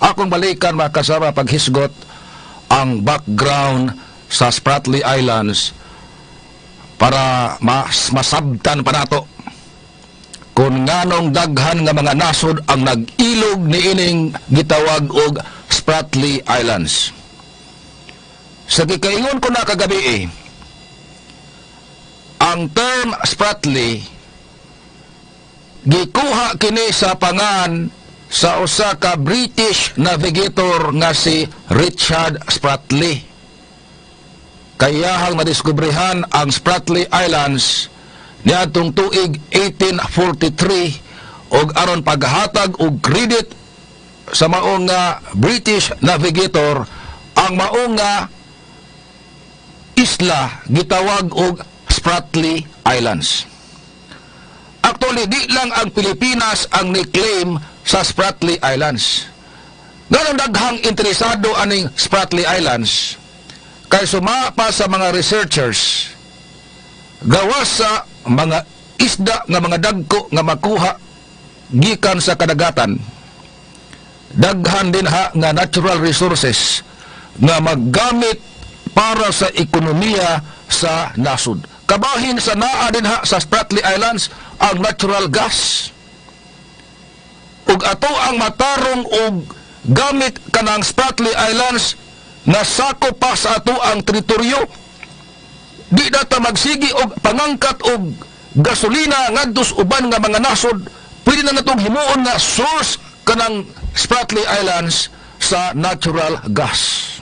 Akong balikan, mga kasama, paghisgot ang background sa Spratly Islands para mas masabtan pa nato kung nganong daghan nga mga nasod ang nag-ilog niining gitawag og Spratly Islands. Sa gikaingon ko na kagabi eh, ang term Spratly gikuha kini sa pangan sa usa ka British navigator nga si Richard Spratly. Kayahang madiskubrehan ang Spratly Islands niadtong tuig 1843 og aron paghatag og credit sa maong nga British navigator, ang maong nga isla gitawag og Spratly Islands. Actually, di lang ang Pilipinas ang ni-claim sa Spratly Islands. Nganong daghang interesado aning Spratly Islands? Kay suma pa sa mga researchers, gawas sa mga isda nga mga dagko nga makuha gikan sa kadagatan, daghan din ha nga natural resources nga maggamit para sa ekonomiya sa nasod. Kabahin sa naa din ha sa Spratly Islands ang natural gas. Ug ato ang matarong og gamit kanang Spratly Islands nga sakop pa sa ato ang teritoryo. Di na ta magsigi og pangangkat og gasolina ngadto sa uban nga mga nasod, pwede na natong himuon nga source kanang Spratly Islands sa natural gas.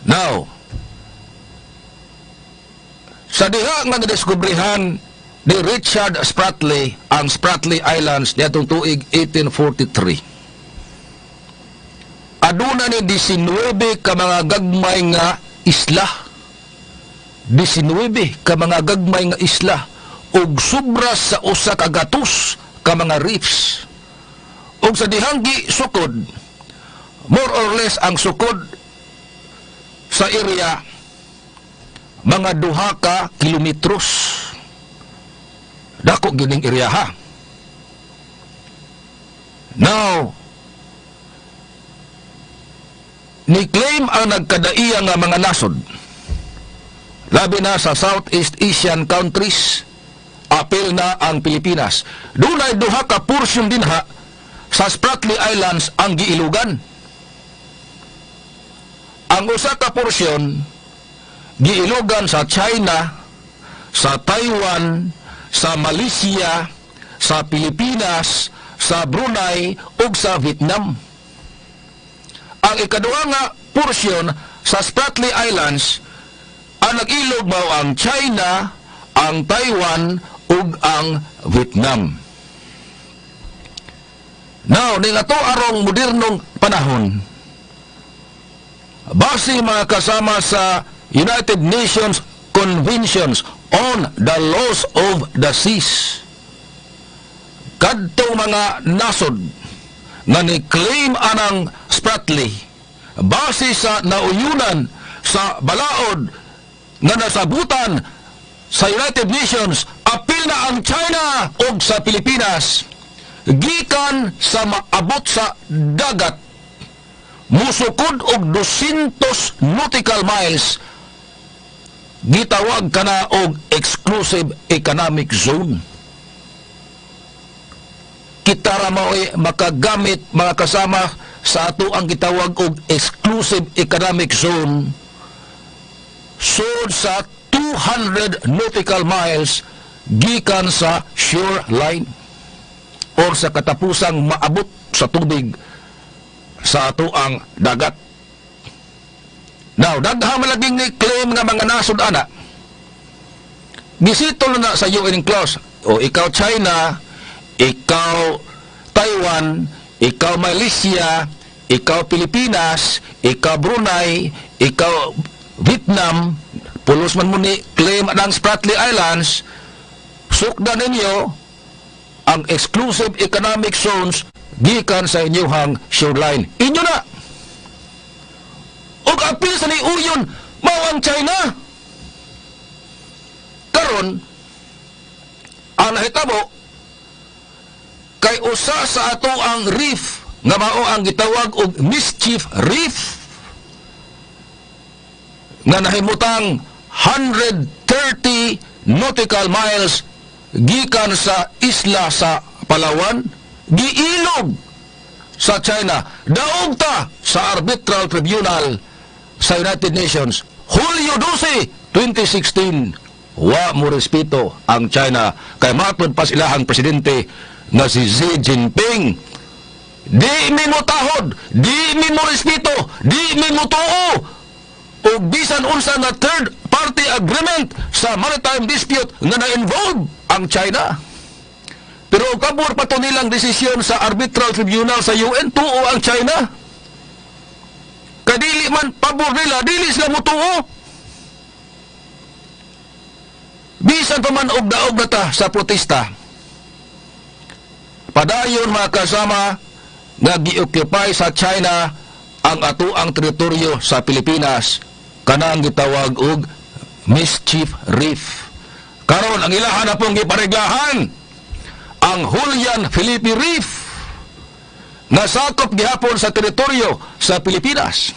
Now, sa diha nga nadiskubrehan ni Richard Spratly ang Spratly Islands niadtong tuig 1843, aduna ni 19 ka mga gagmay nga isla. 19 ka mga gagmay nga isla ug sobra sa 100 ka mga reefs. Ug sa dihang sukod, more or less ang sukod sa area mga 2 ka kilometros. Dako gining area ha. Now, ni-claim ang nagkadaiya nga mga nasod, labi na sa Southeast Asian countries, apil na ang Pilipinas. Dunay duha ka porsyon dinha sa Spratly Islands ang giilugan. Ang usa ka porsyon giilugan sa China, sa Taiwan, sa Malaysia, sa Pilipinas, sa Brunei ug sa Vietnam. Ang ikaduha nga porsyon sa Spratly Islands, ang nag-ilog mao ang China, ang Taiwan ug ang Vietnam. Now, ning ato arong modernong panahon, base, mga kasama, sa United Nations Conventions on the Laws of the Seas, kadtong mga nasod nga ni-claim anang Spratly, base sa nauyunan sa balaod nga nasabutan sa United Nations, apil na ang China ug sa Pilipinas, gikan sa maabot sa dagat musukod og 200 nautical miles, gitawag kana og exclusive economic zone. Kita ra mao'y makagamit, mga kasama, sa ato ang gitawag og exclusive economic zone sud sa 200 nautical miles gikan sa shoreline or sa katapusang maabot sa tubig sa ato ang dagat. Now, daghan man laging ni claim nga mga nasod ana. Gisettle na sa UN clause. O ikaw China, ikaw Taiwan, ikaw Malaysia, ikaw Pilipinas, ikaw Brunei, ikaw Vietnam, pulos man mo ni claim ang Spratly Islands, sukdan ninyo ang exclusive economic zones gikan sa inyuhang shoreline. Inyo na! Ug apil sa ni uyon, mao ang China. Karon, ang nahitabo, kay usa sa ato ang reef nga mao ang gitawag og Mischief Reef nga nahimutang 130 nautical miles gikan sa isla sa Palawan, giilog sa China. Daog ta sa Arbitral Tribunal sa United Nations Hulyo 12, 2016. Wa mo respeto ang China kay matod pa silahang presidente nga si Xi Jinping, di mi mo tahod, di mi mo respeto, di mi mo tuo og bisan unsa nga third party agreement sa maritime dispute nga na-involve ang China. Pero og pabor pa to nilang desisyon sa arbitral tribunal sa UN, tuo ang China. Kay dili man pabor nila, dili sila mutuo. Bisan pa man og daog na ta sa protesta, padayon, mga kasama, nga gi-occupy sa China ang atoang teritoryo sa Pilipinas, kanang gitawag og Mischief Reef. Karon ang ilahan na pong gipareglahan ang Julian Felipe Reef nga sakop gihapon sa teritoryo sa Pilipinas.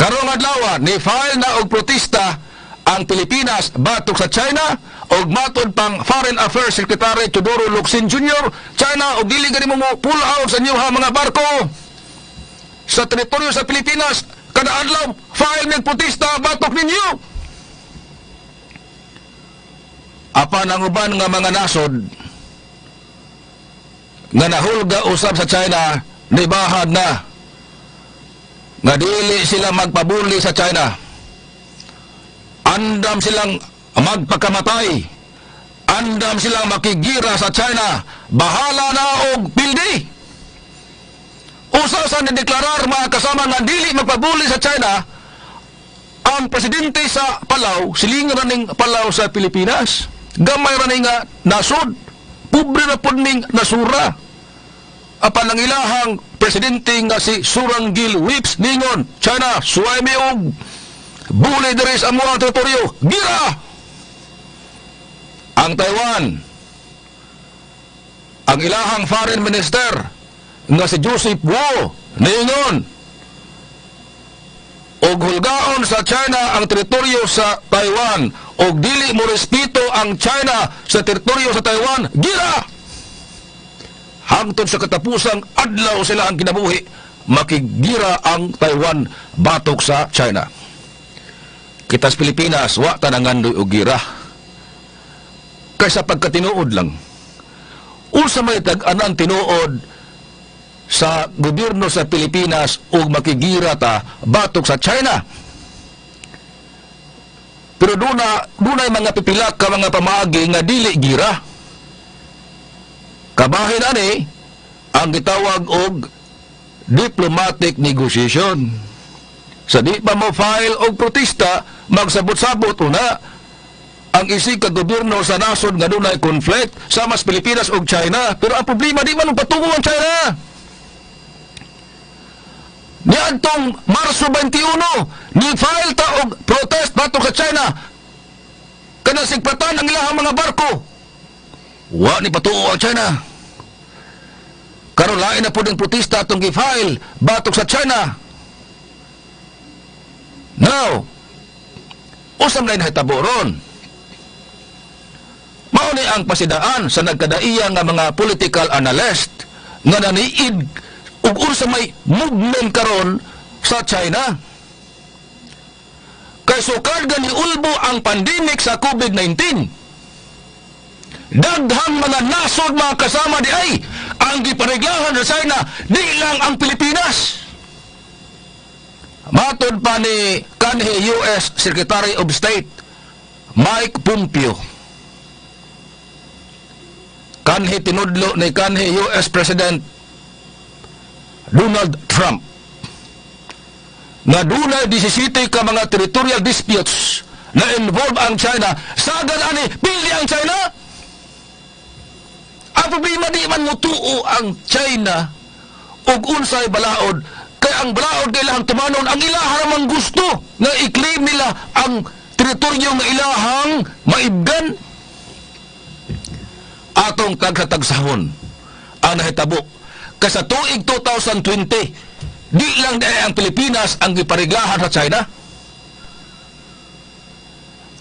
Karong adlaw, ni file na og protesta ang Pilipinas batok sa China og matod pang Foreign Affairs Secretary Teodoro Locsin Jr., "China, og dili gani mo mo pull out sa inyong mga barko sa teritoryo sa Pilipinas, kada adlaw file mig protesta batok ninyo." Apan ang uban nga mga nasod nga nahulga usab sa China, nibahad na nga dili sila magpabuli sa China. Andam silang magpakamatay. Andam silang makigira sa China. Bahala na og pildi. Usa sa nideklarar, mga kasama, nga dili magpabuli sa China, ang presidente sa Palau, silingan ra ning Palau sa Pilipinas. Gamay ra ni nga nasod. Pobre na pud ning nasura. Apan ang ilahang presidente nga si Surangel Whipps ningon, "China, suway mi og buli diri sa among teritoryo. Gira!" Ang Taiwan, ang ilahang foreign minister nga si Joseph Wu ningon og hulgaon sa China ang teritoryo sa Taiwan og dili mo respeto ang China sa teritoryo sa Taiwan, gira! Hangtod sa katapusang adlaw sila ang kinabuhi, makigira ang Taiwan batok sa China. Kita sa Pilipinas, wa ta nangandoy og gira. Kaysa pagkatinuod lang, unsa may tag-anan tinuod sa gobyerno sa Pilipinas og makigira ta batok sa China? Pero dunay mga pipila ka mga pamaagi nga dili gira. Kabahin ani ang gitawag og diplomatic negotiation. Sa di pa mo file og protesta, magsabot-sabot una ang isig ka gobyerno sa nasod nga dunay conflict sa mas Pilipinas ug China. Pero ang problema, di man patugo ang China. Niadtong Marso 21, ni file ta og protest batok sa China kanang sigpatan ang ilahang mga barko. Wa ni patuo ang China. Karon lain na pud ang protesta atong gi-file batok sa China. Now, unsa man nahitabo ron? Mao ni ang pasidaan sa nagkadaiya nga mga political analyst nga naniid ug unsa may movement karon sa China. Kay sukad gani ulbo ang pandemic sa COVID-19, daghang mga nasod, mga kasama, di ay ang gipareglahan sa China, di lang ang Pilipinas. Matod pa ni kanhi US Secretary of State Mike Pompeo, kanhi tinudlo ni kanhi US President Donald Trump nga dunay 17 ka mga territorial disputes na involve ang China. Sagad ani pili ang China. Ang problema, di man mutuo ang China ug unsay balaod, kay ang balaod kay ilahang tumanon ang ilaha namang gusto nga i-claim nila ang teritoryo nga ilahang maibgan. Atong tagsa-tagsahon ang nahitabo. Kay sa tuig 2020, di lang diay ang Pilipinas ang gipariglahan sa China.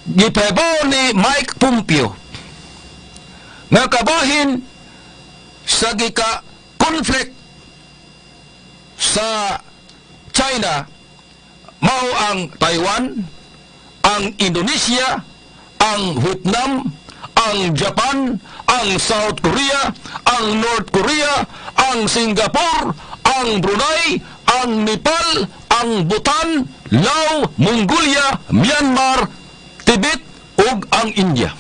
Gipahibaw ni Mike Pompeo nga kabahin sa gika conflict sa China mao ang Taiwan, ang Indonesia, ang Vietnam, ang Japan, ang South Korea, ang North Korea, ang Singapore, ang Brunei, ang Nepal, ang Bhutan, Laos, Mongolia, Myanmar, Tibet ug ang India.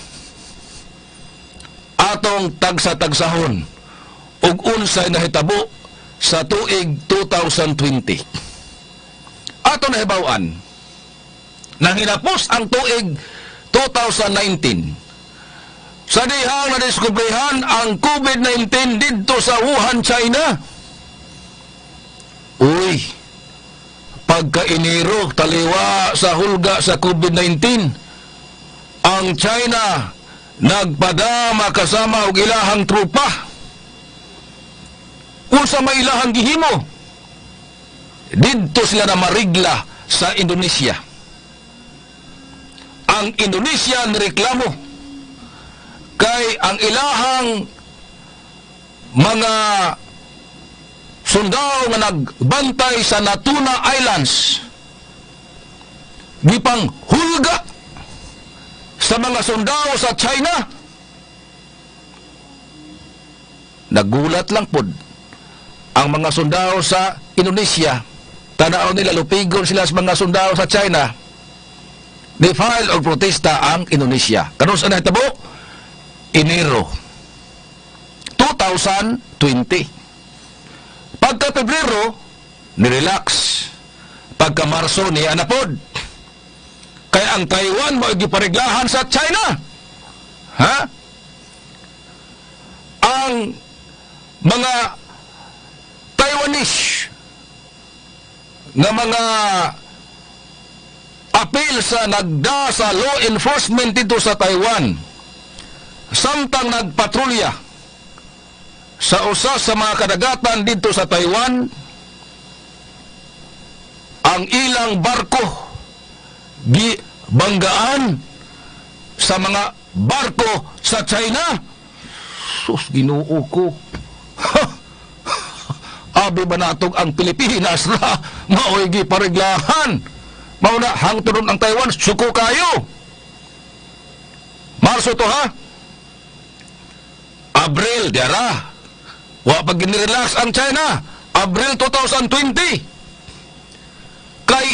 Atong tagsa-tagsahon ug unsay nahitabo sa tuig 2020. Ato nahibaw-an, nang hinapos ang tuig 2019, sa dihang nadiskubrehan ang COVID-19 didto sa Wuhan, China. Uy, pagka-Enero, taliwa sa hulga sa COVID-19, ang China nagpadama kasama og ilahang trupa. Unsa may ilahang gihimo? Didto sila na marigla sa Indonesia. Ang Indonesia nireklamo kay ang ilahang mga sundao nga nagbantay sa Natuna Islands gipang hulga sa mga sundao sa China. Nagulat lang pod ang mga sundao sa Indonesia. Tanaw nila, lupigon sila sa mga sundao sa China. Ni-file og protesta ang Indonesia. Kanus-a nahitabo? Enero 2020. Pagka Pebrero, nirelax. Pagka Marso, niya na pod. Kaya ang Taiwan mo gipareglahan sa China. Ha? Ang mga Taiwanese nga mga apil sa nagda sa law enforcement dito sa Taiwan, samtang nagpatrolya sa usa sa mga kadagatan dito sa Taiwan, ang ilang barko gibanggaan sa mga barko sa China. Sus, Ginoo ko. Abi ba natog ang Pilipinas na maoy gipareglahan? Mao na hangtod ang Taiwan suko kayo. Marso to, ha. Abril diara. Wa pa ginirelax ang China. Abril 2020. Kay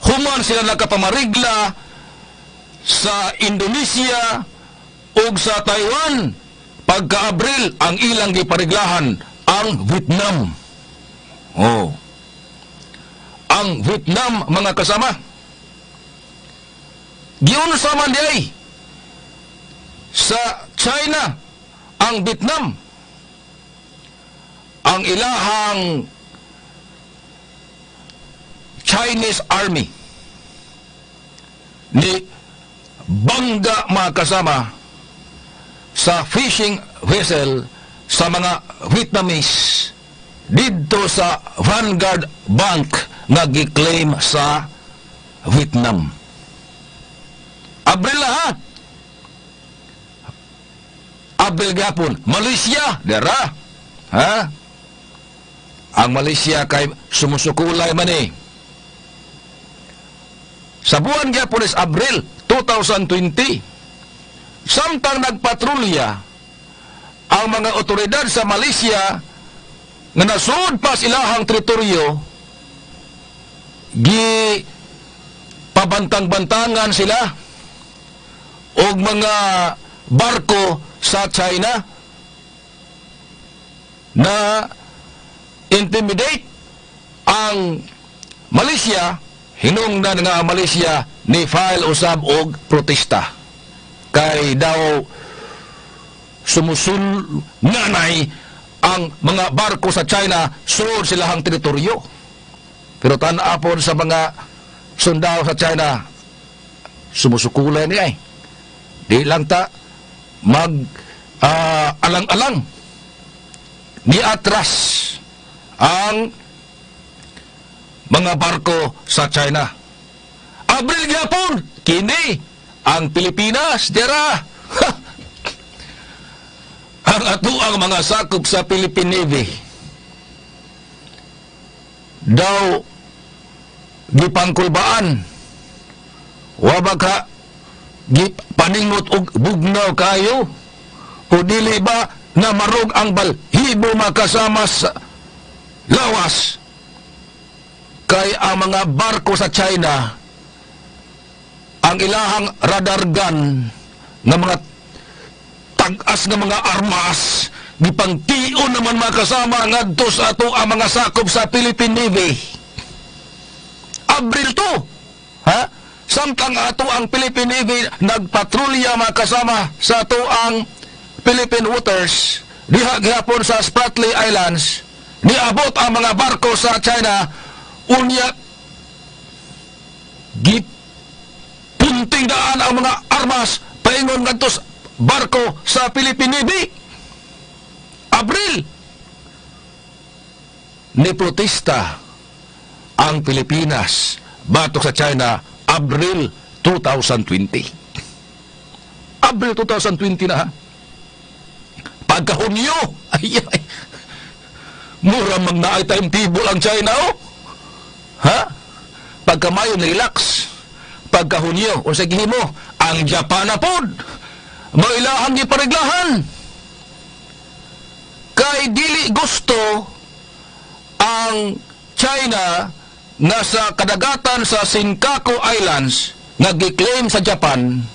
human sila nakapamarigla sa Indonesia ug sa Taiwan. Pagka Abril, ang ilang gipariglahan ang Vietnam. Oh. Ang Vietnam, mga kasama. Giunsa man diay sa China ang Vietnam. Ang ilahang Chinese Army ni bangga, mga kasama, sa fishing vessel sa mga Vietnamese didto sa Vanguard Bank nga gi-claim sa Vietnam. Abril na, ha. Abril gapon, Malaysia, dera. Ha? Ang Malaysia kay sumusukulay man eh. Sa buwan gyapon is Abril 2020, samtang nagpatrolya ang mga otoridad sa Malaysia nga nasud pa sa ilahang teritoryo, gi pabantang-bantangan sila og mga barko sa China na intimidate ang Malaysia. Hinungdan nga ang Malaysia ni file usab og protesta kay daw sumusul nganay ang mga barko sa China sulod silahang teritoryo. Pero tan-apon sa mga sundao sa China, sumusukulay niya eh. Di lang ta mag alang-alang. Ni atras ang mga barko sa China. Abril gyapon, kini ang Pilipinas dira. Ang ato ang mga sakop sa Philippine Navy daw gipangkulbaan, wa ba ka gipaningot og bugnaw kayo o dili ba na marog ang balhibo makasama sa lawas kay ang mga barko sa China, ang ilahang radar gun nga mga tag-as nga mga armas, gipangtion naman makasama ngadto sa ato ang mga sakop sa Philippine Navy? Abril to, ha, samtang ato ang Philippine Navy nagpatrolya makasama sa ato ang Philippine waters diha gihapon sa Spratly Islands, niabot ang mga barko sa China, unya gipunting daan ang mga armas paingon ngadto sa barko sa Philippine Navy. Abril, ni protesta ang Pilipinas batok sa China, Abril 2020. Abril 2020 na, ha. Pagka Hunyo, ay ay. Mura mang naay timetable ang China, oh. Ha? Pagka Mayo, relax. Pagka Hunyo, unsa gihimo? Ang Japan na pod. Mailahang gipareglahan. Kay dili gusto ang China nga sa kadagatan sa Senkaku Islands nga gi-claim sa Japan,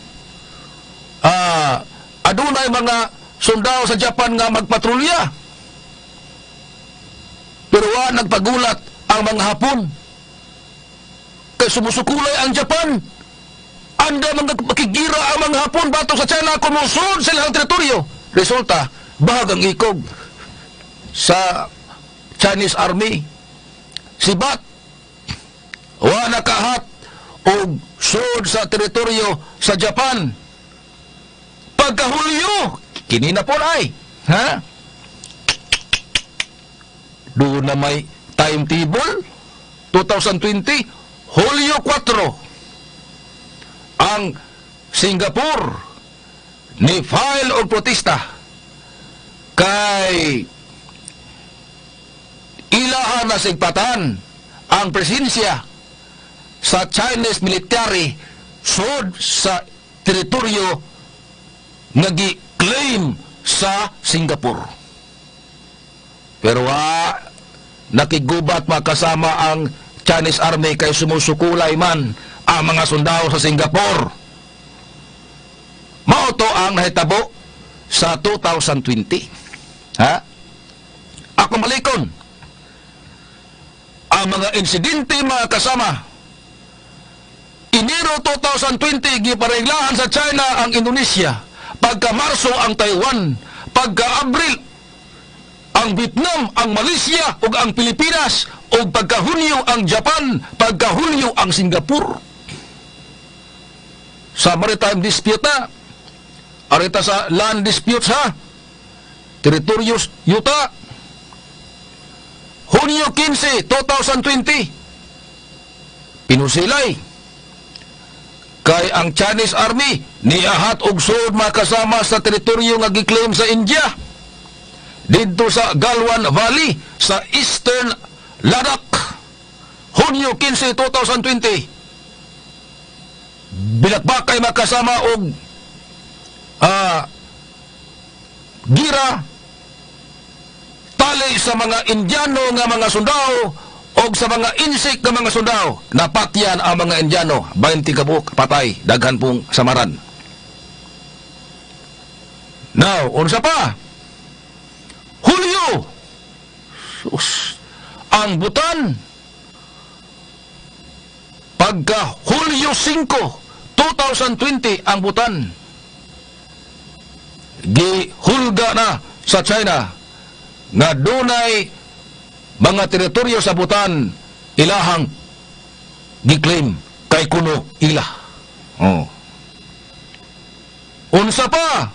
adunay mga sundalo sa Japan nga magpatrolya. Pero wa nagpagulat ang mga Hapon. Kay sumusukulay ang Japan. Anda mga makigira ang mga Hapon batok sa China kung mosulod sa ilang teritoryo. Resulta, bahag ang ikog sa Chinese Army. Sibat, wa nakahat og sud sa teritoryo sa Japan. Pagkahulyo, kini na po ay, ha? Doon na may timetable, 2020, Hulyo 4, ang Singapore ni file og protesta kay ilaha na sigpatan ang presensya sa Chinese military sud sa teritoryo nga gi-claim sa Singapore. Pero wa nakigubat makasama ang Chinese Army kay sumusukulay man ang mga sundalo sa Singapore. Mao to ang nahitabo sa 2020. Ha? Ako malikon. Ang mga insidente, mga kasama. Enero 2020, gipareglahan sa China ang Indonesia. Pagka Marso, ang Taiwan. Pagka Abril, ang Vietnam, ang Malaysia ug ang Pilipinas, ug pagka Hunyo ang Japan, pagka Hulyo ang Singapore. Sa maritime dispute na, arita sa land disputes, ha. Territorios yuta. Hunyo 15, 2020. Pinusilay kay ang Chinese Army niahat og suod makasama sa teritoryo nga giklaim sa India didto sa Galwan Valley sa Eastern Ladakh. Hunyo 15, 2020. Binakbakay makasama og gira tali sa mga Indiano nga mga sundao og sa mga insik nga mga sundao. Napatyan ang mga Indiano, 20 kabuok patay, daghan pong samaran. Now, unsa pa? Hulyo, sus, ang Bhutan, pagka Hulyo 5, 2020, ang Bhutan gihulga na sa China nga dunay mga teritoryo sa Bhutan ilahang giklaim kay kuno ila. Oh. Unsa pa?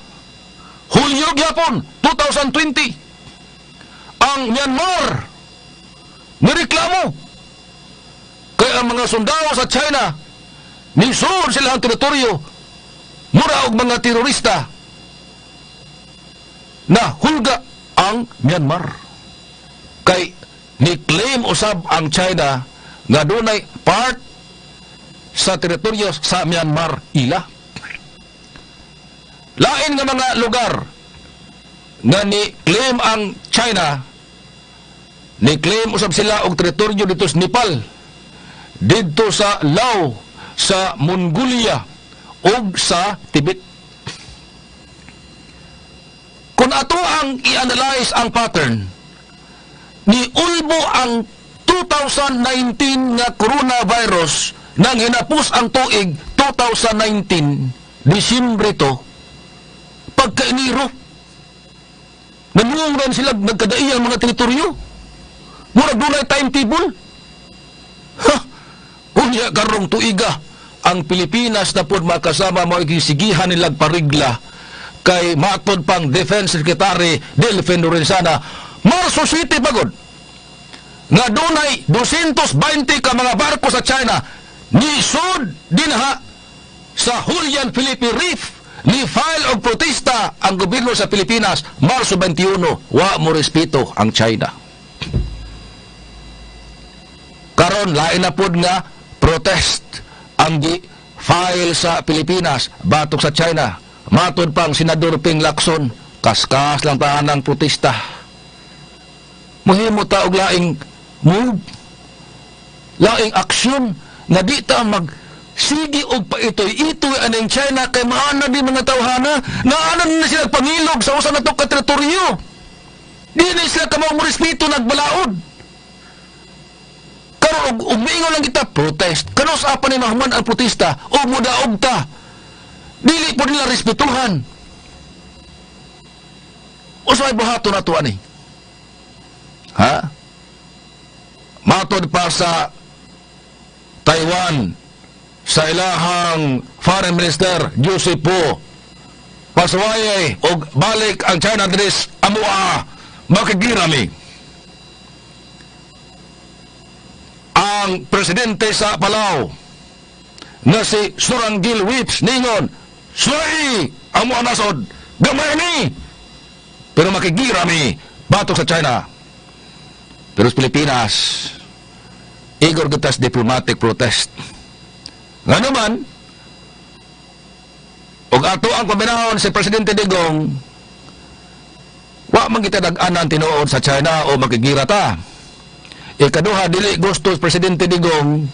Hulyo gyapon 2020. Ang Myanmar nireklamo kay ang mga sundalo sa China nisud sila ang teritoryo, mura og mga terorista na hulga ang Myanmar kay ni-claim usab ang China nga dunay part sa teritoryo sa Myanmar ila. Lain nga mga lugar nga ni-claim ang China, ni-claim usab sila og teritoryo dito sa Nepal, didto sa Laos, sa Mongolia ug sa Tibet. Kung ato ang i-analyze ang pattern, ni ulbo ang 2019 nga coronavirus nang hinapos ang tuig 2019, Disyembre to, pagka-Enero nanuong rin sila nagkadaiya ang mga teritoryo, murag dunay timetable, ha. Unya karong tuiga, ang Pilipinas na pod makasama mo gisigihan nilag parigla kay matod pang Defense Secretary Delfin Lorenzana, Marso 7 pagod, nga dunay 220 ka mga barko sa China nisud dinha sa Julian Felipe Reef. Ni file og protesta ang gobyerno sa Pilipinas Marso 21. Wa mo respeto ang China. Karon lain na pod nga protest ang gi file sa Pilipinas batok sa China. Matod pang Senador Ping Lacson, kaskas lang ta ng protesta, muhimo ta og laing move, laing aksyon nga di ta mag sige og paitoy-itoy aning China kay maana di mga tawhana naana na sila pangilog sa usa na to ka teritoryo. Di na sila kamaw mo respeto, nagbalaod. Karon og miingon lang kita protest, kanus pa ni mahuman ang protesta o mudaog ta, dili po nila respetuhan. Usay buhaton nato ani, ha? Matod pa sa Taiwan, sa ilahang foreign minister Joseph Wu, pasuwayay og balik ang China diri amua, makigirami. Ang presidente sa Palau nga si Surangel Whipps ningon, "Suway amo nasod, gamay ni, pero makigirami batok sa China." Pero sa Pilipinas, igor gitas diplomatic protest. Nga naman, ug ato ang paminahon si Presidente Digong, wa man kita dag-anan tinuod sa China o makigira ta. Ikaduha, dili gusto sa Presidente Digong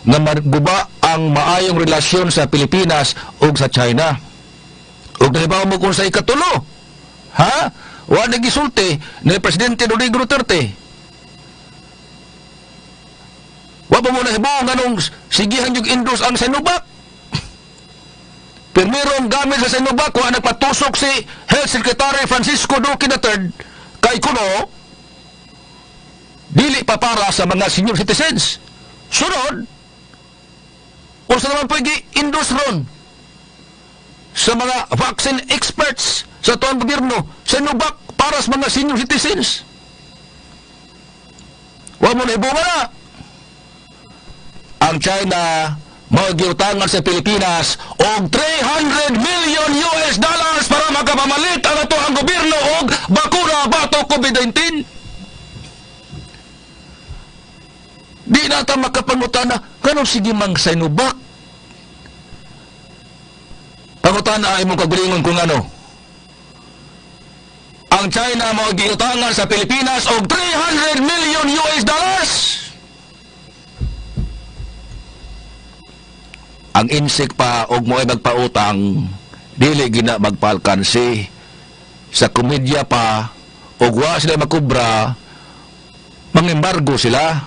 nga maguba ang maayong relasyon sa Pilipinas ug sa China. Ug nahibaw mo kung sa ikatulo, ha? Wa na gisulti ni Presidente Rodrigo Duterte. Wa pa mo nahibaw nganong sigihan yung endorse ang Sinovac. Pirmirong gamit sa Sinovac, wa nagpatusok si Health Secretary Francisco Duque III kay kuno dili pa para sa mga senior citizens. Sunod, unsa naman pwede endorse ron sa mga vaccine experts sa tuang gobyerno, Sinovac para sa mga senior citizens? Wa mo nahibaw na. Ang China mao giutangan sa Pilipinas og 300 million US dollars para makapamalit ang ato ang gobyerno og bakuna batok COVID-19. Di na ta makapangutana kanong sige mang Sinovac. Pangutana ay imong kagalingon kung ano. Ang China mao giutangan sa Pilipinas og 300 million US dollars. Ang insik pa og mo'y magpautang, dili gina magpalkansi sa komedya pa og wa sila makubra, mangembargo sila.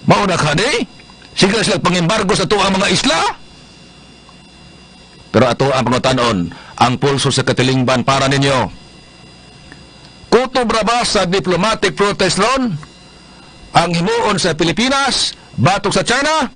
Mao na kani sige sila pangembargo sa tuang mga isla. Pero ato ang pangutanon, ang pulso sa katilingban para ninyo: kutob ra ba sa diplomatic protest ron ang himuon sa Pilipinas batok sa China?